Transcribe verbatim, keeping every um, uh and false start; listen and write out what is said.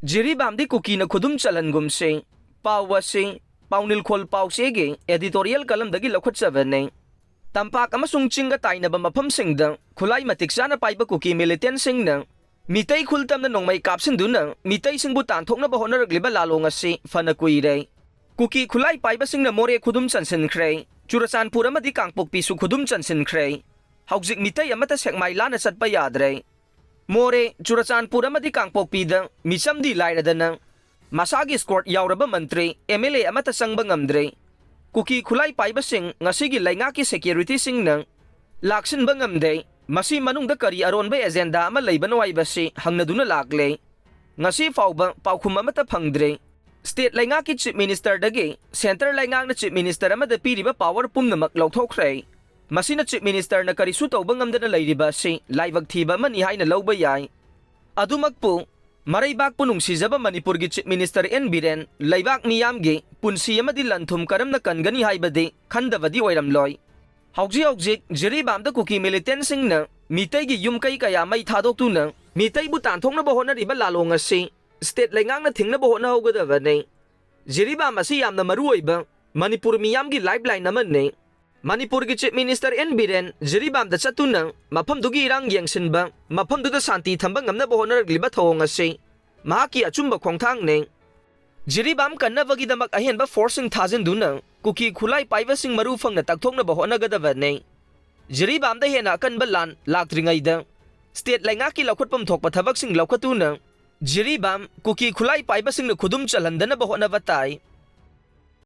ꯖꯤꯔꯤꯕꯥꯝꯗꯤ ꯀꯨꯀꯤꯅ ꯈꯨꯗꯨꯝ ꯆꯜꯍꯟꯒꯨꯝꯁꯤ꯫ ꯄꯥꯎ ꯑꯁꯤ ꯄꯥꯎꯅꯤꯜꯈꯣꯜ ꯄꯥꯎꯆꯦꯒꯤ editorial columnꯗꯒꯤ ꯂꯧꯈꯠꯆꯕꯅꯤ꯫ ꯇꯝꯄꯥꯛ ꯑꯃꯁꯨꯡ ꯆꯤꯡꯒ ꯇꯥꯏꯅꯕ ꯃꯐꯝꯁꯤꯡꯗ ꯈꯨꯠꯂꯥꯏ ꯃꯇꯤꯛ ꯆꯥꯅ ꯄꯥꯏꯕ ꯀꯨꯀꯤ militantꯁꯤꯡꯅ ꯃꯤꯇꯩ ꯈꯨꯜ ꯇꯝꯅ ꯅꯣꯡꯃꯩ ꯀꯥꯞꯁꯤꯟꯗꯨꯅ ꯃꯤꯇꯩꯁꯤꯡꯕꯨ ꯇꯥꯟꯊꯣꯛꯅꯕ ꯍꯣꯠꯅꯔꯛꯂꯤꯕ ꯂꯥꯂꯣꯡ ꯑꯁꯤ ꯐꯅ ꯀꯨꯏꯔꯦ꯫ ꯀꯨꯀꯤ ꯈꯨꯠꯂꯥꯏ ꯄꯥꯏꯕꯁꯤꯡꯅ ꯃꯣꯔꯦ ꯈꯨꯗꯨꯝ ꯆꯟꯁꯤꯟꯈ꯭ꯔꯦ꯫ ꯆꯨꯔꯆꯥꯟꯄꯨꯔ ꯑꯃꯗꯤ ꯀꯥꯡꯄꯣꯛꯄꯤꯁꯨ ꯈꯨꯗꯨꯝ ꯆꯟꯁꯤꯟꯈ꯭ꯔꯦ꯫ ꯍꯧꯖꯤꯛ ꯃꯤꯇꯩ ꯑꯃꯠꯇ ꯁꯦꯛꯃꯥꯏ ꯂꯥꯟꯅ ꯆꯠꯄ ꯌꯥꯗ꯭ꯔꯦ꯫ ꯃꯣꯔꯦ, ꯆꯨꯔꯆꯥꯟꯄꯨꯔ ꯑꯃꯗꯤ ꯀꯥꯡꯄꯣꯛꯄꯤꯗ ꯃꯤꯆꯝꯗꯤ ꯂꯥꯏꯔꯗꯅ ꯃꯁꯥꯒꯤ escort ꯌꯥꯎꯔꯕ ꯃꯟꯇ꯭ꯔꯤ, MLA ꯑꯃꯠꯇ ꯆꯪꯕ ꯉꯝꯗ꯭ꯔꯦ꯫ ꯀꯨꯀꯤ ꯈꯨꯠꯂꯥꯏ ꯄꯥꯏꯕꯁꯤꯡ ꯉꯁꯤꯒꯤ ꯂꯩꯉꯥꯛꯀꯤ securityꯁꯤꯡꯅ ꯂꯥꯛꯁꯤꯟꯕ ꯉꯝꯗꯦ꯫ ꯃꯁꯤ ꯃꯅꯨꯡꯗ ꯀꯔꯤ ꯑꯔꯣꯟꯕ agenda ꯑꯃ ꯂꯩꯕꯅꯣ ꯍꯥꯏꯕꯁꯤ ꯍꯪꯅꯗꯨꯅ ꯂꯥꯛꯂꯦ꯫ ꯉꯁꯤ ꯐꯥꯎꯕ ꯄꯥꯎꯈꯨꯝ ꯑꯃꯠꯇ ꯐꯪꯗ꯭ꯔꯦ꯫ State ꯂꯩꯉꯥꯛꯀꯤ Chief Ministerꯗꯒꯤ Centre ꯂꯩꯉꯥꯛꯅ Chief Minister ꯑꯃꯗ ꯄꯤꯔꯤꯕ power ꯄꯨꯝꯅꯃꯛ ꯂꯧꯊꯣꯛꯈ꯭ꯔꯦ꯫ ꯃꯁꯤꯅ Chief Ministerꯅ ꯀꯔꯤꯁꯨ ꯇꯧꯕ ꯉꯝꯗꯅ ꯂꯩꯔꯤꯕ ꯑꯁꯤ ꯂꯥꯏꯕꯛ ꯊꯤꯕ ꯑꯃꯅꯤ ꯍꯥꯏꯅ ꯂꯧꯕ ꯌꯥꯏ꯫ ꯑꯗꯨꯃꯛꯄꯨ, ꯃꯔꯩꯕꯥꯛꯄꯨ ꯅꯨꯡꯁꯤꯖꯕ ꯃꯅꯤꯄꯨꯔꯒꯤ Chief Minister ꯑꯦꯟ ꯕꯤꯔꯦꯟ ꯂꯩꯕꯥꯛ ꯃꯤꯌꯥꯝꯒꯤ ꯄꯨꯟꯁꯤ ꯑꯃꯗꯤ ꯂꯟ ꯊꯨꯝ ꯀꯔꯝꯅ ꯀꯟꯒꯅꯤ ꯍꯥꯏꯕꯗꯤ ꯈꯟꯗꯕꯗꯤ ꯑꯣꯏꯔꯝꯂꯣꯏ꯫ ꯍꯧꯖꯤꯛ ꯍꯧꯖꯤꯛ ꯖꯤꯔꯤꯕꯥꯝꯗ ꯀꯨꯀꯤ militantꯁꯤꯡꯅ ꯃꯤꯇꯩꯒꯤ ꯌꯨꯝ ꯀꯩ ꯀꯌꯥ ꯃꯩ ꯊꯥꯗꯣꯛꯇꯨꯅ ꯃꯤꯇꯩꯕꯨ ꯇꯥꯟꯊꯣꯛꯅꯕ ꯍꯣꯠꯅꯔꯤꯕ ꯂꯥꯂꯣꯡ ꯑꯁꯤ state ꯂꯩꯉꯥꯛꯅ ꯊꯤꯡꯅꯕ ꯍꯣꯠꯅꯍꯧꯒꯗꯕꯅꯤ꯫ ꯖꯤꯔꯤꯕꯥꯝ ꯑꯁꯤ ꯌꯥꯝꯅ ꯃꯔꯨ ꯑꯣꯏꯕ ꯃꯅꯤꯄꯨꯔ ꯃꯤꯌꯥꯝꯒꯤ lifeline ꯑꯃꯅꯤ꯫ ꯃꯅꯤꯄꯨꯔꯒꯤ Chief Minister ꯑꯦꯟ ꯕꯤꯔꯦꯟ ꯖꯤꯔꯤꯕꯥꯝꯗ ꯆꯠꯇꯨꯅ ꯃꯐꯝꯗꯨꯒꯤ ꯏꯔꯥꯡ ꯌꯦꯡꯁꯤꯟꯕ, ꯃꯐꯝꯗꯨꯗ ꯁꯥꯟꯇꯤ ꯊꯝꯕ ꯉꯝꯅꯕ ꯍꯣꯠꯅꯔꯛꯂꯤꯕ ꯊꯧꯑꯣꯡ ꯑꯁꯤ ꯃꯍꯥꯛꯀꯤ ꯑꯆꯨꯝꯕ ꯈꯣꯡꯊꯥꯡꯅꯤ꯫ ꯖꯤꯔꯤꯕꯥꯝ ꯀꯟꯅꯕꯒꯤꯗꯃꯛ ꯑꯍꯦꯟꯕ forceꯁꯤꯡ ꯊꯥꯖꯤꯟꯗꯨꯅ ꯀꯨꯀꯤ ꯈꯨꯠꯂꯥꯏ ꯄꯥꯏꯕꯁꯤꯡ ꯃꯔꯨ ꯐꯪꯅ ꯇꯛꯊꯣꯛꯅꯕ ꯍꯣꯠꯅꯒꯗꯕꯅꯤ꯫ ꯖꯤꯔꯤꯕꯥꯝꯗ ꯍꯦꯟꯅ ꯑꯀꯟꯕ ꯂꯥꯟ ꯂꯥꯛꯇ꯭ꯔꯤꯉꯩꯗ state ꯂꯩꯉꯥꯛꯀꯤ ꯂꯧꯈꯠꯐꯝ ꯊꯣꯛꯄ ꯊꯕꯛꯁꯤꯡ ꯂꯧꯈꯠꯇꯨꯅ ꯖꯤꯔꯤꯕꯥꯝ ꯀꯨꯀꯤ ꯈꯨꯠꯂꯥꯏ ꯄꯥꯏꯕꯁꯤꯡꯅ ꯈꯨꯗꯨꯝ ꯆꯜꯍꯟꯗꯅꯕ ꯍꯣꯠꯅꯕ ꯇꯥꯏ꯫